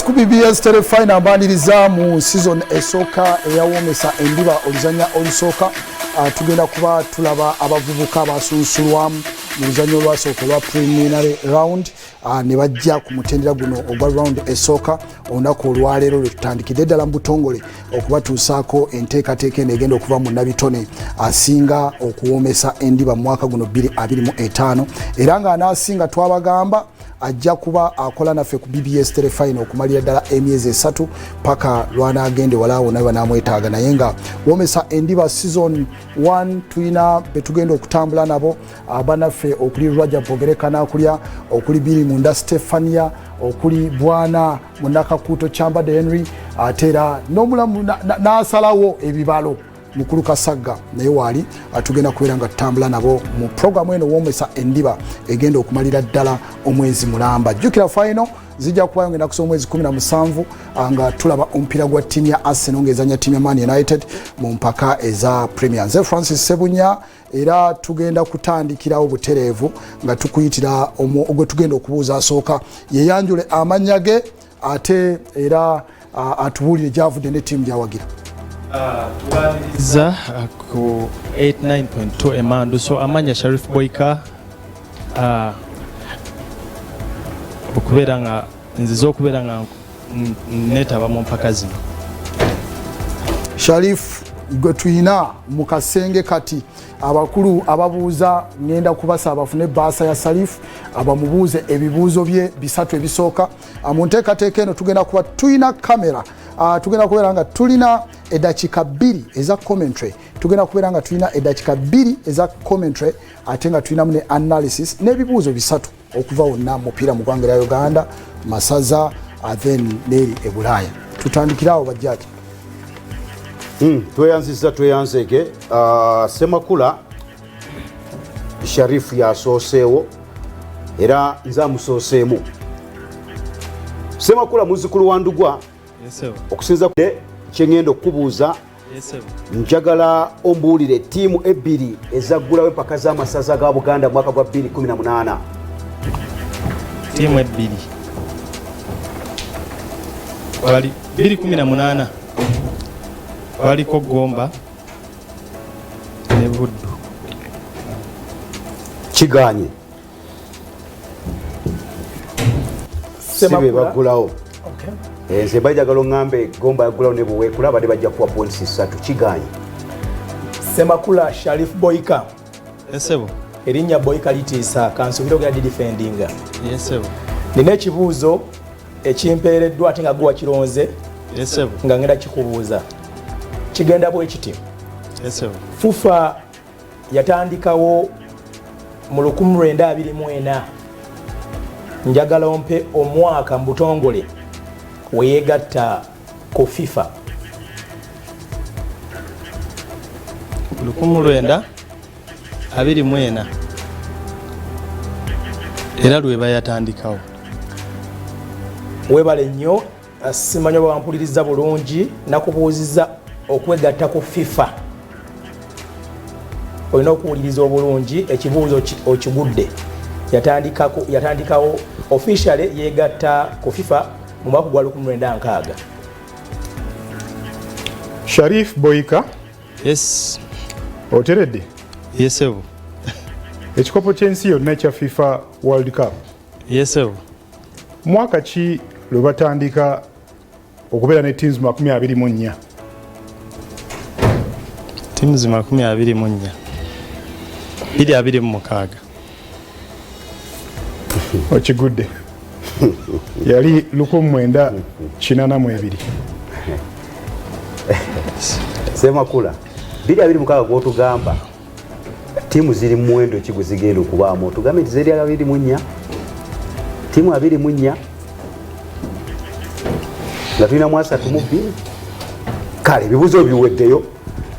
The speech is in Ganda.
Ku BBS Terefayina mbaniriza mu season esooka eyawoomesa endiba oluzannya olusooka. Tugenda kuba tulaba abavubuka basunsulwamu mu luzannya olwasooka olwa preliminary round, ne bajja ku mutendera guno ogwa round esooka. Olunaku olwaleero lwe tutandikidde ddala mu butongole okubatuusaako enteekateeka eno egenda okuva mu nabitone asinga okuwoomesa endiba mu mwaka guno 2025, era ng'anaasinga twabagamba ajja kuba akola naffe ku BBS Terefayina okumalira ddala emyezi 3 paka lwanaagende walaawo naye banamwetaaga. Naye nga woomesa endiba season 1 tulina betugenda okutambula nabo, abanaffe okuli Rajab Bogereka nakulya, okuli Biri Munda Stefania, okuli Bwana Munakakuuto Kyambadde Henry, ate era n'omulamu n'asalawo ebibalo Mukulu Kasagga naye waali. Tugenda kubeera nga tutambula nabo mu programu eno woomesa endiba egenda okumalira ddala omwezi mulamba. Jjukira final zijja kubayo ngenda kusoma omwezi 17, nga tulaba omupiira gwa ttiimu ya Arsenal ng'ezanya ttiimu ya Man United mu mpaka eza Premier. Nze Francis Sebunya, era tugenda kutandikirawo butereevu nga tukuyitira gwe tugenda okubuuza. Asooka yeyanjule amannya ge, ate era atubuulire gyavudde ne ttiimu gyawagira. Tubaniriza ku 89.2 Emandu. So amanya Sharif Boyka, okubeera nga nziza okubeera nga netaba mu mpaka zino. Sharif gwe tuyina mu kasenge kati. Abakulu ababuuza ngenda kubasaba bafune baasa ya Sharif abamubuuze ebibuuzo bye bisatu ebisooka. Mu nteekateeka eno tugenda kuba tulina kamera, tugenda kubeera nga tulina eddakiika 2 eza commentary, tugenda kubeera nga tulina eddakiika 2 eza commentary, ate nga tulinamu ne analysis n'ebibuuzo bisatu okuva wonna mupiira mu ggwanga lya Uganda, masaza, then n'eri e Bulaaya. Tutandikirawo bajjaki. Tweyanziza, tweyanzege. Semakula Sharifu yasooseewo era nze amusooseemu. Semakula, muzzukulu wa Ndugwa, okusinza kyengenda okukubuuza, njagala ombuulire ttiimu ebbiri ezaggulawo empaka z'amasaza ga Buganda mu mwaka gwa 2018. Ttiimu ebbiri wali 2018, waliko Gomba ne Buddu. Kiganye, si be baggulawo. Nze bajagala oŋŋambe Gomba yaggulawo ne Buweekula, badde bajja kuwa points 3. Kiganye. Semakula Sharif Boyka. Esebo. Erinnya Boyka litiisa, kansubire ogenda didefendinga. Yesebo. Nina ekibuuzo ekimpeereddwa ate nga gwe wakironze Yesebo. nga ngenda kikubuuza. Kigenda bwe kiti. Yesebo. FUFA yatandikawo mu 1924. Njagala ompe omwaka mu butongole weyegatta ku FIFA. 1924 era lweba yatandikawo. Webale nnyo. Simanyi oba wampuliriza bulungi. Nakubuuziza okwegatta ku FIFA. Olina okuwuliriza obulungi ekibuuzo okigudde. Yatandikawo officially, yegatta ku FIFA mu mwaka gwa 1960. Sharif Boyka. Yes. Oteredde? Yesebo. Ekikopo ky'ensi yonna ekya FIFA World Cup, Yesebo. mwaka ki lwe batandika okubeera ne teams 24? Teams 24, 2026. Okigudde, yali 1982. Semakula, 2026 gwotugamba ttiimu ziri mu muwendo ki gwe zigenda okubaamu? Otugambe nti zeri 24, ttiimu 24 nga tulinamu 32. Kale ebibuuzo biweddeyo.